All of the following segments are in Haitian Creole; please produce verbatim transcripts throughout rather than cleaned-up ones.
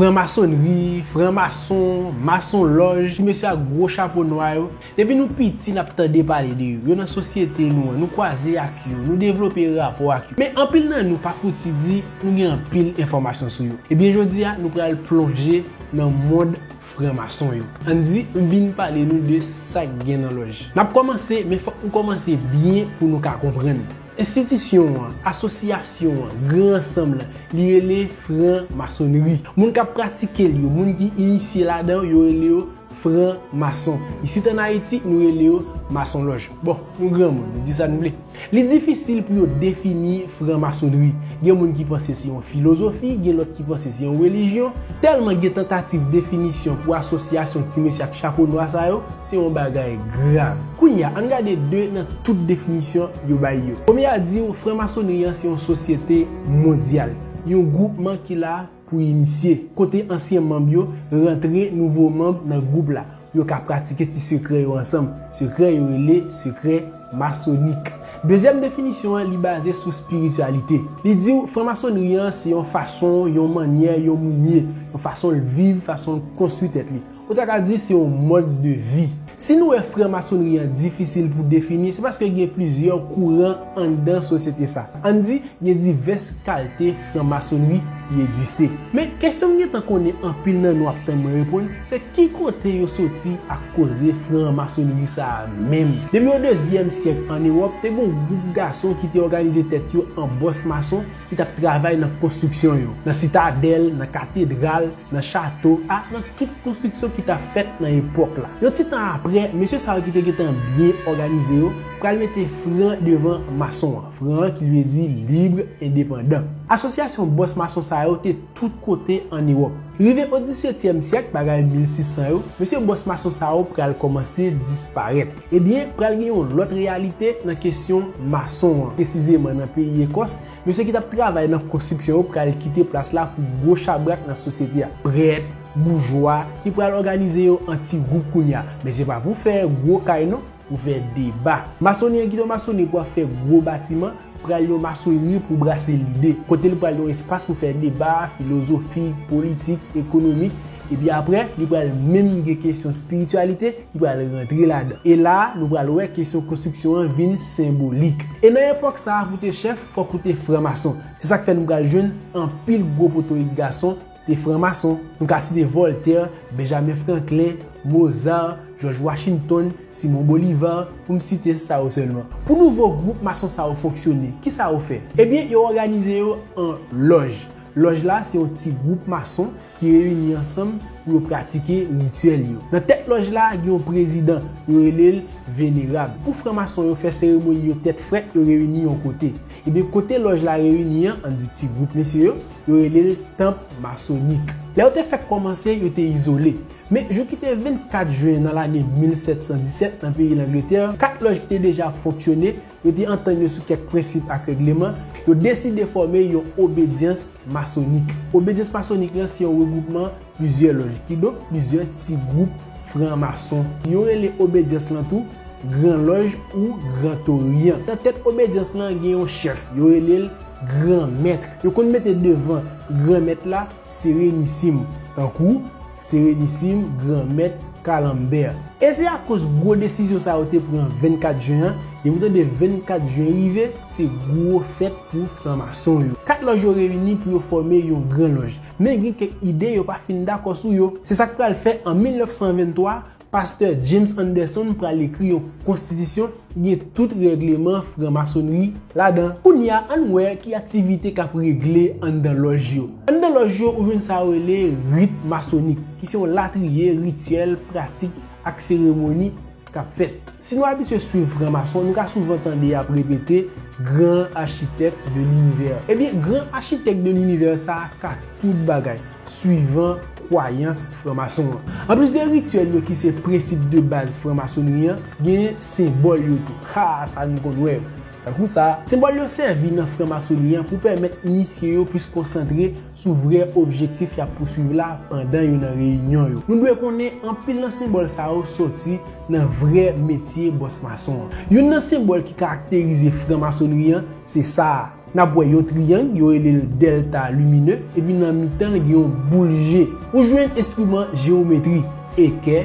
Franmasonri, franmason, masonlòj, ti mesye ak gwo chapo nwa yo, depi nou piti n ap tande pale de yo. Yo nan sosyete nou an, nou kwaze ak yo, nou devlope rapò ak yo. Men anpil nan nou pa fouti di nou gen anpil enfòmasyon sou yo. Ebyen jodi a, nou pral plonje nan mond franmason yo. Ann di, m vin pale nou de sa k gen nan lòj. N ap kòmanse, men fòk nou kòmanse byen pou nou ka konprann. Enstitisyon an, asosyasyon an, gran ansanm lan, li rele franmasonri. Moun k ap pratike l yo, moun ki inisye ladan yo, yo rele yo franmason. Isit ann Ayiti, nou rele yo masonlòj. Bon, nou granmoun, nou di sa nou vle. Li difisil pou yo defini franmasonri. Gen moun ki panse se yon filozofi, gen lòt ki panse se yon relijyon. Tèlman gen tantativ definisyon pou asosyasyon ti mesye ak chapo nwa sa yo, se yon bagay grav. Kounye a, ann gade de nan tout definisyon yo bay yo. Premye a di w franmasonri an se yon sosyete mondyal, yon gwoupman ki la pou inisye, kote ansyen manm yo rantre nouvo manm nan gwoup la. Yo ka pratike ti sekrè yo ansanm. Sekrè yo rele sekrè masonik. Dezyèm definisyon an, li baze sou espirityalite. Li di w franmasonri an se yon fason, yon mannyè, yon moun ye, yon fason l viv, fason l konstwi tèt li. Ou ta ka di se yon mòd de vi. Si nou wè franmasonri an difisil pou defini, se paske gen plizyè kouran anndan sosyete sa. Ann di, gen divès kalte franmasonri ki egziste. Men, kesyon m gentan konnen anpil nan nou ap tann mwen reponn, se ki kote yo soti ak koze franmasonri sa a menm? Depi o dezyèm syèk ann Ewòp, te gen yon gwoup gason ki te òganize tèt yo an bòs mason ki t ap travay nan konstriksyon yo, nan sitadèl, nan katedral, nan chato, a nan tout konstriksyon ki t ap fèt nan epòk la. Yon ti tan apre, mesye sa yo ki te gentan byen òganize yo pral mete fran devan mason an, fran an ki vle di lib, endepandan. Asosyasyon bòs mason sa yo te tout kote ann Ewòp. Rive o disetyèm syèk, bagay mil sis san yo, mesye bòs mason sa yo pral kòmanse disparèt. Ebyen, pral gen yon lòt reyalite nan kesyon mason an, presizeman nan peyi Ekòs. Mesye ki t ap travay nan konstriksyon yo pral kite plas la pou gwo chabrak nan sosyete a. Prèt, boujwa, ki pral òganize yo an ti gwoup kounye a. Men se pa pou fè gwo kay non, pou fè deba. Masonri an kite w masonri pou ap fè gwo batiman, pral yon masonri pou brase lide, kote li pral yon espas pou fè deba filozofik, politik, ekonomik, epi apre, li pral menm gen kesyon espirityalite, li pral rantre ladan. E la a, nou pral wè kesyon konstriksyon an vin senbolik. E nan epòk sa a, pou te chèf, fòk ou te franmason. Se sa k fè nou pral jwenn anpil gwo potorik gason te franmason. Nou ka site Voltaire, Benjamin Franklin, Mozart, George Washington, Simon Bolivar, pou m site sa yo sèlman. Pou nouvo gwoup mason sa yo fonksyone, kisa yo fè? Ebyen, yo òganize yo an lòj. Lòj la se yon ti gwoup mason ki reyini ansanm pou yo pratike rityèl yo. Nan tèt lòj la, gen yon prezidan, yo rele l venerab. Pou franmason yo fè seremoni yo tèt frèt, yo reyini yon kote. Ebyen, kote lòj la reyini an, ann di ti gwoup mesye yo, yo rele l tanp masonik. Lè yo te fèk kòmanse, yo te izole. Men, jou ki te vennkat jen nan lane mil sèt san disèt, nan peyi Langletè, kat lòj ki te deja ap fonksyone, yo te antann yo sou kèk prensip ak règleman, yo deside fòme yon obedyans masonik. Obedyans masonik lan se yon regwoupman plizyè lòj, kidonk plizyè ti gwoup franmason. Yo rele obedyans lan tou Gran Lòj ou Gran Toryan. Nan tèt obedyans lan, gen yon chèf, yo rele l Gran Mèt. Yo konn mete devan Gran Mèt la Serenisim, tankou Serenisim Gran Mèt Kalanbè. E se akoz gwo desizyon sa yo te pran vennkat jen an, depi w tande vennkat jen rive, se gwo fèt pou franmason yo. Kat lòj yo reyini pou yo fòme yon gran lòj. Men gen kèk ide yo pa fin dakò sou yo. Se sa k pral fè an mil nèf san venntwa, pastè James Anderson pral ekri yon konstitisyon ki gen tout règleman franmasonri ladan. Kounye a, ann wè ki aktivite k ap regle anndan lòj yo. Anndan lòj yo, ou jwenn sa yo rele rit masonik, ki se yon latriye rityèl, pratik ak seremoni k ap fèt. Si nou abitye swiv franmason, nou ka souvan tande y ap repete Grand Architecte de l'Univers. Ebyen, Grand Architecte de l'Univers sa a ka tout bagay, swivan kwayans franmason an. Anplis de rityèl yo ki se prensip de baz franmasonri an, gen senbòl yo tou. Ha, sa nou konn wè. Tankou sa, senbòl yo sèvi nan franmasonri an pou pèmèt inisye yo plis konsantre sou vrè objektif y ap pouswiv la pandan yo nan reyinyon yo. Nou dwe konnen anpil nan senbòl sa yo soti nan vrè metye bòs mason an. Youn nan senbòl ki karakterize franmasonri an, se sa a. N ap wè yon triyang, yo rele l dèlta liminè, epi nan mitan l gen yon boul je. Ou jwenn enstriman jewometri, ekè,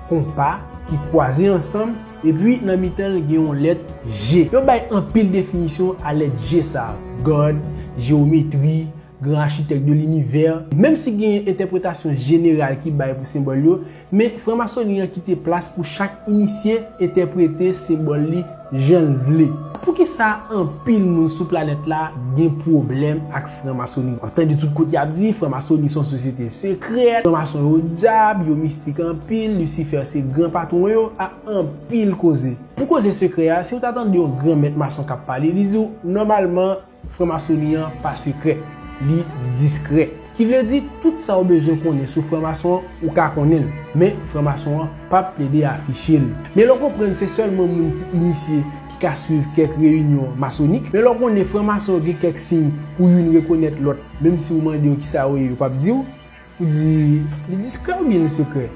konpa, ki kwaze ansanm, epi nan mitan l gen yon lèt G. Yo bay anpil definisyon a lèt G sa a, God, jewometri, gran achitèk de linivè. Menm si gen entèpretasyon jeneral ki bay pou senbòl yo, men franmasoni an kite plas pou chak inisye entèprete senbòl li jan l vle. Poukisa anpil moun sou planèt la gen pwoblèm ak franmasoni? W ap tande tout kote y ap di franmasoni se yon sosyete sekrè, franmason yo dyab, yo mistik anpil, Lisifè se gran patwon yo, a anpil koze. Pou koze sekrè a, si w ta tande yon granmèt mason k ap pale, li di w nòmalman franmasoni an pa sekrè, li diskrè. Ki vle di tout sa w bezwen konnen sou franmason an, ou ka konnen l. Men franmason an p ap plede afiche l. Men lè w konprann se sèlman moun ki inisye ki ka swiv kèk reyinyon masonik. Men lè w konnen franmason yo gen kèk siy pou youn rekonèt lòt, menm si w mande yo kisa yo ye, yo p ap di w. Ou di, li diskrè oubyen li sekrè?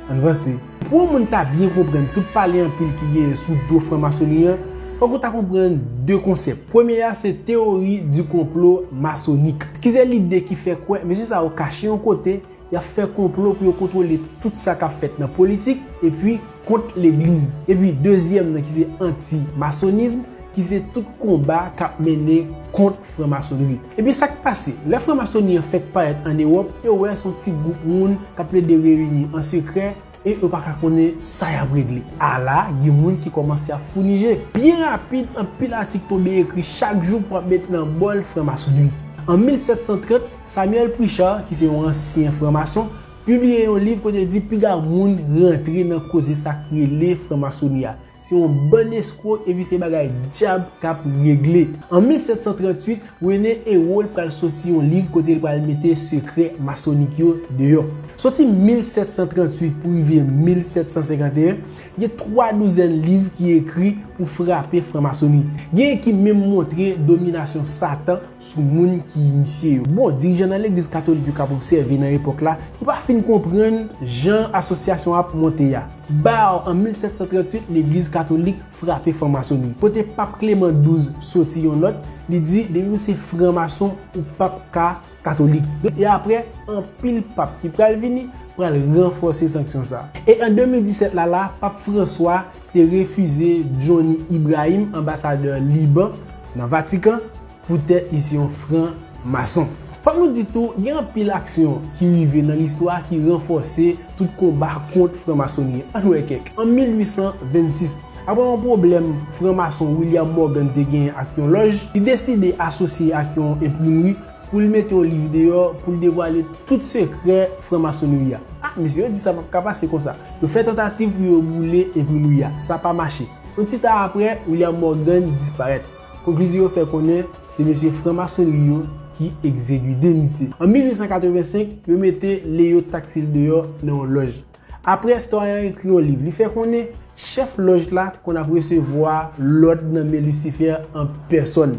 Ann vanse. Pou yon moun ta byen konprann tout pale anpil ki genyen sou do franmasoni an, fòk ou ta konprann de konsèp. Premye a se théorie du complot maçonnique, ki se lide ki fè kwè mesye sa yo kache yon kote, y ap fè konplo pou yo kontwole tout sa k ap fèt nan politik epi kont legliz. Epi dezyèm nan ki se anti-masonism, ki se tout konba k ap mennen kont franmasonri. Epi sa k pase, lè franmasoni an fèk parèt ann Ewòp, yo wè se yon ti gwoup moun k ap plede reyini an sekrè e yo pa ka konnen sa y ap regle. Ala, gen moun ki kòmanse ap founi je. Byen rapid, anpil atik tonbe ekri chak jou pou ap met nan bòl franmasonri. An mil sèt san trant, Samuel Prichard, ki se yon ansyen franmason, pibliye yon liv kote l di piga moun rantre nan koze sa k rele franmasoni a. Se yon bann eskwo epi se bagay dyab k ap regle. An mil sèt san tranntuit, René Hérault pral soti yon liv kote l pral mete sekrè masonik yo deyò. Soti mil sèt san tranntuit pou rive mil sèt san senkanteyen, gen twa douzèn liv ki ekri pou frape franmasoni. Genyen ki menm montre dominasyon Satan sou moun ki inisye yo. Bon, dirijan nan legliz katolik yo k ap obsève nan epòk la, yo pa fin konprann jan asosyasyon an ap monte a. Ba, an mil sèt san tranntuit, legliz katolik frape franmasoni. Kote pap Kleman douz soti yon nòt, li di, depi w se franmason, ou pap ka katolik. E apre, anpil pap ki pral vini pral ranfòse sanksyon sa. E an de mil disèt la la, pap Franswa te refize Johnny Ibrahim, anbasadè Liban nan Vatikan, poutèt li se yon franmason. Fòk nou di tou, gen anpil aksyon ki rive nan listwa ki ranfòse tout konba kont franmasoni. Ann wè kèk. An mil uit san vennsis, apre yon pwoblèm franmason William Morgan te genyen ak yon lòj, li deside asosye ak yon enprimri pou l mete yon liv deyò pou l devwale tout sekrè franmasonri a. A, mesye yo di sa p ap ka pase konsa. Yo fè tantativ pou yo boule enprimri a. Sa pa mache. Yon ti tan apre, William Morgan disparèt. Konklizyon yo fè konnen se mesye franmasonri yo ki egzekite misye. An mil uit san katrevensenk, yo mete Leo Taxil deyò nan yon lòj. Apre, istwaryen an ekri yon liv. Li fè konnen chèf lòj la konn ap resevwa lòd nan men Lisifè an pèsòn.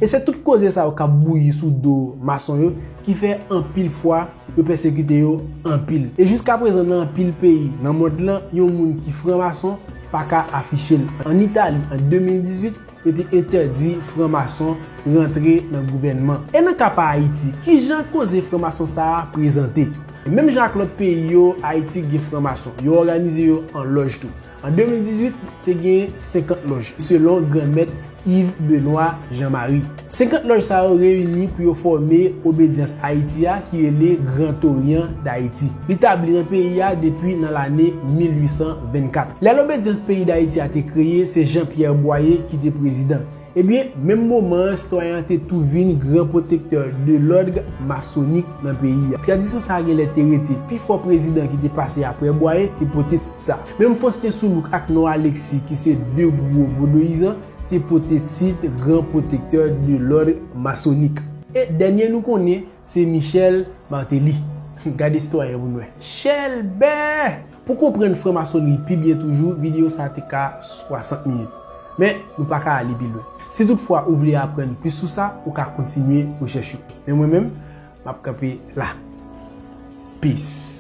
E se tout koze sa yo k ap bouyi sou do mason yo ki fè anpil fwa yo pèsekite yo anpil. E jiskaprezan, nan anpil peyi nan mond lan, yon moun ki franmason pa ka afiche l. Ann Itali, an de mil dizuit, yo te entèdi franmason rantre nan gouvènman. E nan ka pa Ayiti, ki jan koze franmason sa a prezante? Menm jan ak lòt peyi yo, Ayiti gen franmason. Yo òganize yo an lòj tou. An de mil dizuit, te gen senkant lòj, selon granmèt Yves Benoît Jean-Marie. Senkant lòj sa yo reyini pou yo fòme Obedyans Ayiti a, ki rele Grand Orient d'Haïti. Li tabli nan peyi a depi nan lane mil uit san vennkat. Lè Lobedyans peyi Dayiti a te kreye, se Jean Pierre Boyer ki te prezidan. Ebyen, menm moman an, sitwayen an te tou vin gran pwotektè de lòd masonik nan peyi a. Tradisyon sa a genlè te rete. Pifò prezidan ki te pase apre Boyer te pote tit sa. Menm Faustin Soulouque ak Noir Alexis, ki se de gwo vodouyizan, te pote tit gran pwotektè de lòd masonik. E dènye nou konnen, se Michel Martelly. Gade sitwayen pou n wè. Chèlbè! Pou konprann franmasonri pi byen toujou, videyo sa a te ka swasant minit. Men, nou pa ka ale pi lwen. Si toutfwa ou vle aprann plis sou sa, ou ka kontinye rechèch ou. Men mwen menm, m ap kanpe la. Peace.